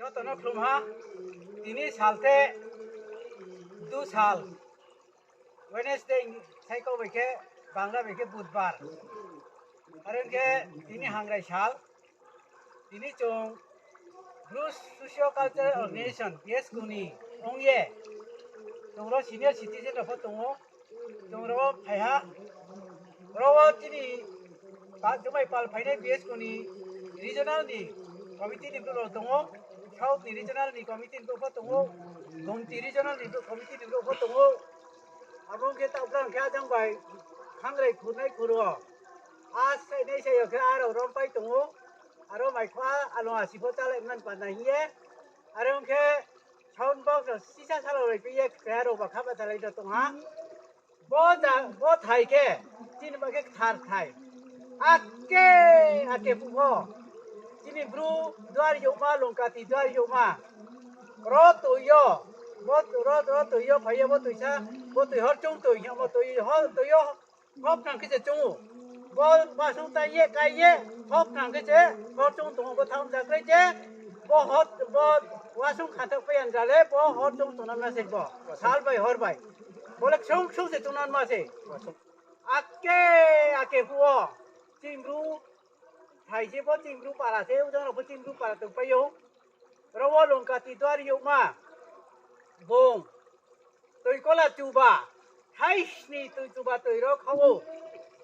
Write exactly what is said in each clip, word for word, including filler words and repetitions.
Joto no khlum ha, tini sal the, du sal, Wednesday, saikau bai khe, Bangla bai khe Budbar. Are ong khe tini hangrai sal, tini chung Bru Socio Cultural Organization, BSCO ni ong ye, chung ro senior citizen rao pho tong ou, chung ro phai ha, ro wo chini pa-, chung bai pal phainai BSCO ni regional ni committee ni brouh rao tong ou, South ni regional ni committee ni brouh pho tong ou, Gumti regional ni brouh committee ni brouh pho tong ou. Abo ong khe taoh brang khe ajang bai hangrai khurnai khur wo. A sainai sai yo khe aro rompai tong ou. Aro mai kho a along asi pho chálai man panda hing ye. Are ong khe sound box rao sisa salao rai pi ye khe aro ba kha ba salai no tong ha. Bo ja-, bo thai khe, chini ba khe kthar thai. Ake, ake phuh pho. Chini Bru duar youhma, Longkati duar youhma. Ro toi yo, bo ro, ro toi yo phai ye bo toisa, bo toi hor chung toi, hingmo toi ho, toi yo, hor phnang khe se chung ou. Bo wasung tai ye, kai ye, hor phnang khe se, hor chung tong ou, bo thaoh jakrai je, bo hor, bo wasung khanthak pai yan ja le, bo hor chung tong na ma se bo. Sal bai hor bai. Bo le ksung ksung se chung na ma se. Ake, ake phuh wo. Chini Bru thai se bo chini Bru para se, ujang rao pho chini Bru para tongpai ou. Ro wo Longkati duar youhma. Bung. Toi kola chuba. Thaisni toi chuba toi ro khau ou.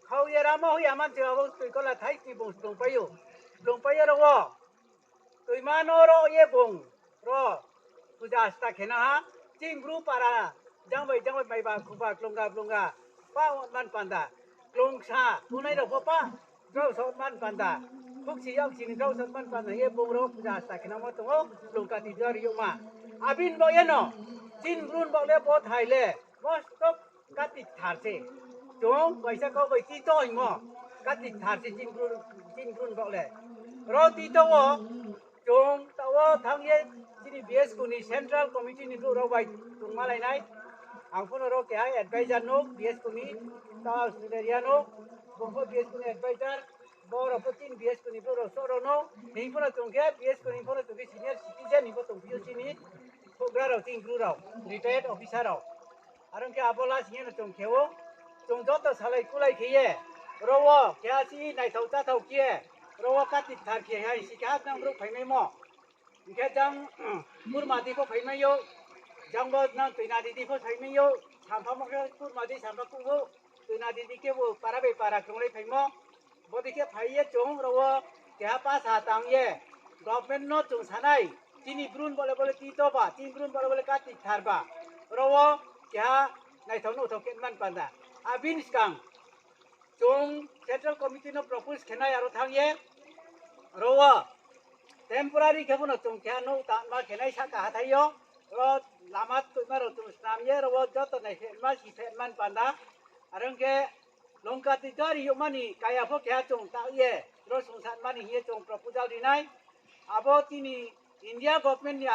Khau ye rama hoih ya man se abo toi kola thaisni bung splungpai ou. Splungpai ye ro wo. Toima no ro ye bung ro puja sta khe na ha, chini Bru para jang bai jang bai maiba khuba klunga blunga pa man panda, klungsa tongnai rao pho pa, brao sa man panda, khukchi yaksi ni brao sa man panda ye bung ro puja sta khe nangmo tong ou, Longkati duar youhma. Abini baoh ye no, chini Bru ni baoh le bo thai le, mosto Kati kthar se. Chung baisa kau bai tito hingmo. Kati kthar se chini Bru, chini Bru ni baoh le. Ro tito wo, chung taoh wo thanng ye chini BSCO ni Central Committee ni brouh rao bai chung malai nai. Ang pho no ro keha advisor no BSCO ni, taoh Australia no, bung pho BSCO ni advisor, bo rao pho chini BSCO ni brouh rao soro no, hing pho no chung khe BSCO ni pho no chung khe senior citizen hing pho tongphi ou chini houhgra rao, chini Bru rao, retired officer rao. Are ong khe abo la sing ye no chung khe ou, chung joto salai kulai khe ye, ro wo keha si naithao cháthao khe ye, ro wo Kati kthar khe hai si keha nang brouh phaimaimo. Hing khe jang, Kurma di pho phaimai ou, jang bo nang Toina didi pho phaimai ou, sampha mo khe Kurma di sampha kuh ou, Toina didi khe bo para bai para krunglai phaimo. Bodei khe phai ye chung ro wo keha pasa tang ye, government no chung sa nai, chini Bru ni baoh le bo le tito ba, chini Bru ni baoh le bo le Kati kthar ba, ro wo keha naithao nouhthao khe man panda. Abini skang chung Central Committee no propose khe nai aro thanng ye, ro wo temporary khe pho no chung keha nouh tangma khe nai sahka hathái yo, ro lama tuima rao chung snam ye, ro wo joto nai khe ma si khe man panda. Are ong khe Longkati duar youhma ni kaya pho keha chung taoh ye, ro sungsanma ni hing ye chung proposal ri nai. Abo chini India government ni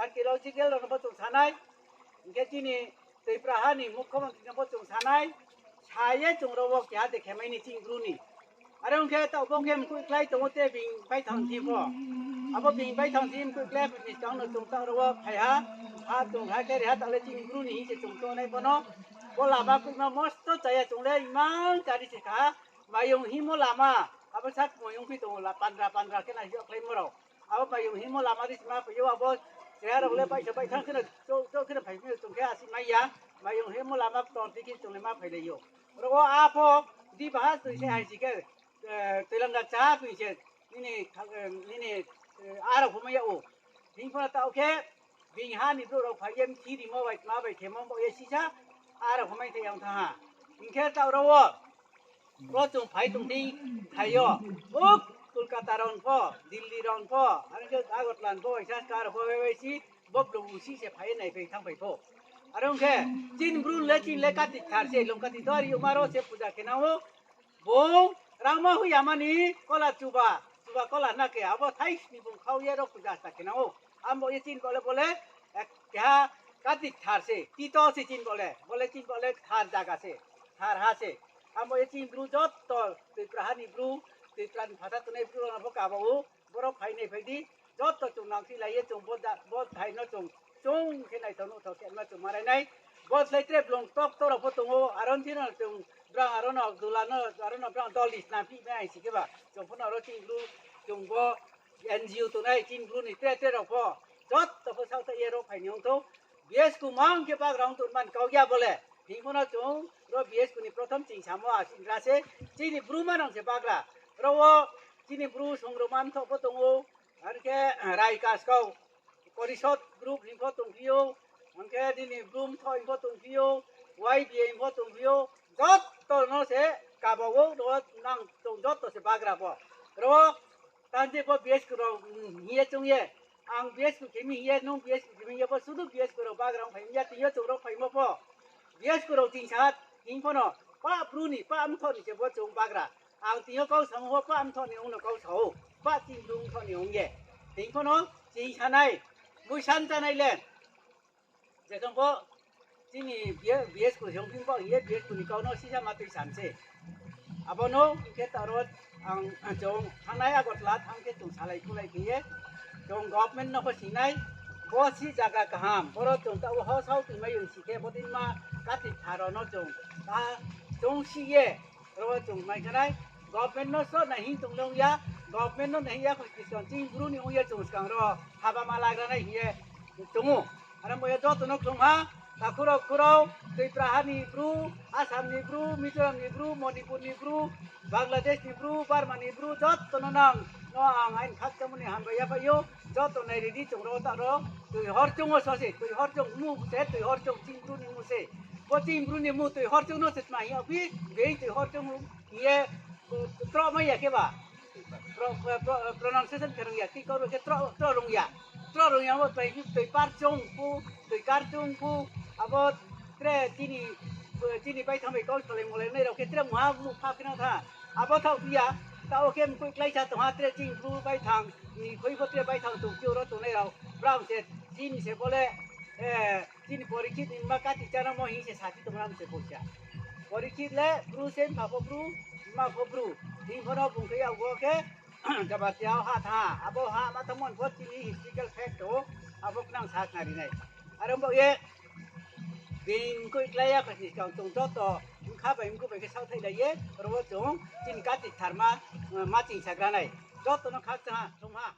archaeological rao no pho chung sa nai. Hing khe chini Tripura ha ni mukhyamantri no pho chung sa nai. Sa ye chung ro wo keha de khe mai ni chini Bru ni. Are ong khe taoh bo khe mkoih klái tong ou te being baithang thi pho. Abo being baithang thi mkoih klái pho ni skang no chung taoh ro wo phai ha. Ha chung ha khe ri ha taoh le chini Bru ni hing se chung tongnai bo no. Bo lama koihma mosto cha ya chung le imang kari se kha. Mayung hingmo lama. Abo sak mayung phi tong ou la pandra pandra khe nai yo khlaimo rao. Abo mayung hingmo lama di sima phai ou abo. Keha rao le baihsa baithang khe no chouh chouh khe no phai phi ou chung khe asi mai ya. Mayung hingmo lama ktor di khe chung le ma phailai ou. Ro wo a pho di baha toi se hai si khe, Toilangga cha toi se, nini, nini, a rao pho mai ya ou. Hing pho no taoh khe, being ha ni brouh rao phai ye mthi rimo bai tma bai khemo baoh ye sisa, a rao pho mai thai yang thanng ha. Hing khe taoh ro wo, ro chung phai tong dei, phai yo, o Kolkata rao pho, Delhi rao pho, are khe Agartala pho, isa ka rao pho bai bai si, bo blung usi se phai ye naiphai thanngphai pho. Are ong khe, chini Bru le chini le Kati kthar se, Longkati duar youhma ro se puja khe nang ou, bung rangma hoih yama ni kola chuba, chuba kola na khe, abo thaisni bung khau ye ro puja sta khe nang ou. Abo ye chini bo le bo le, keha Kati kthar se, tito se chini bo le, bo le chini bo le kthar zaga se, kthar ha se. Abo ye chini Bru joto, Tripura ha ni Bru, Tripura ni phathar tongnai Bru rao no pho kaba ou, boro phai naiphai di, Joto chung nangkhi lai ye chung bo da-, bo thai no chung, chung khe naithao nuhthao khe ma chung ma rai nai. Bo slái tre blung tok tok rao pho tong ou, aro ni thing no chung brang aro no dula no, aro no brang dol ni snam phi nai si khe ba. Chung pho no aro chini Bru, chung bo N G O tongnai chini Bru ni tre tre rao pho. Joto pho saohthaih ye ro phai ni ong thou. B S K mang khe bagra ong tong man kau ya bo le. Hing pho no chung ro B S K ni prothom ching samo asing ra se. Chini Bru manang se bagra. Ro wo chini Bru song ro man tho pho tong ou. Ang khe, eh, Rai Kaskau, Porishod group hing pho tongphi ou, ang khe nini Bru mthoh hing pho tongphi ou, Y B A hing pho tongphi ou, joto no se kaba ou, ro nang tong joto se bagra bo. Ro, tang je bo B S K rao, mm, hing ye chung ye, ang B S K khe mi hing ye, nung B S K khe mi hing ye, bo sudu B S K rao bagra ong phai mi ya, tini yo chung ro phaimo pho. B S K rao chingsa hing pho no, pa Bru ni, pa mthoh ni se bo chung bagra. Ang tini yo kau samo pho, pa mthoh ni ong no kau sa ou, pa chini Bru mthoh ni ong ye. Hing pho no, chingsa nai, muisan cha nai le. Jekhe bo chini B-, B S K se ong phi bo hing ye B S K ni kau no sisa ma tuisan se. Abo no hing khe ta ro ang, ang chung thanngnai Agartala thanng khe chung salai khulai khe ye. Chung government no pho sing nai, bo si zaga kaham, boro chung taoh wo hosao tuimai ong si khe, bo din ma kati tharo no chung, ta chung si ye, ro chung mai khe nai, government no so nai hing tong le ong ya, government no nai hing ya kho si chung chini Bru ni ong ye chung skang ro haba ma lagra nai hing ye tong ou. Aro bo ye joto no khlum ha, takhu rao, khu rao, Tripura ha ni Bru, Assam ni Bru, Mizoram ni Bru, Manipur ni Bru, Bangladesh ni Bru, Burma ni Bru, joto no nang no ang aini khakchangmo ni hambai yaphai ou, joto nai ri di chung ro ta ro, tui hor chung wo so se, tui hor chung mu se, tui hor chung chini Bru ni mu se. Bo chini Bru ni mu tui hor chung no se tma hing ya phi, being tui hor chung hing ye, eh, troh mai ya khe ba. Pro-, pro-, pro-, pronunciation khe rung ya, tui kau rung khe troh, troh rung ya. Troh rung ya bo tui, tui par chung phu, tui kar chung phu, abo tre chini, eh, chini baithang bai kau salai molai nai rao khe tre mungha mungpha khe no tha. Abo thaoh phi ya, taoh khe mkoih kláisa tong ha tre chini Bru baithang, ni khui pho tre baithang tongphi ou ro tongnai rao. Brao se, chini se bo le, eh, chini Porikit ni ma kati chánamo hing se saphi tong ram se bo se. Porikit le Bru se, mpha pho Bru, mma pho Bru. Hing pho no bung khe yag wo khe, Jamatia ha thanng ha, abo ha ma thanngmo ni pho chini historical fact tong ou, abo khnang sa khnari nai. Aro bo ye, being mkoih klái ya kho ni skang chung joto, bkha bai mkoih bai khe saohthaih lai ye, ro wo chung, chini kati tharma, eh, ma chingsagra nai. Joto no khakchang ha, khlum ha.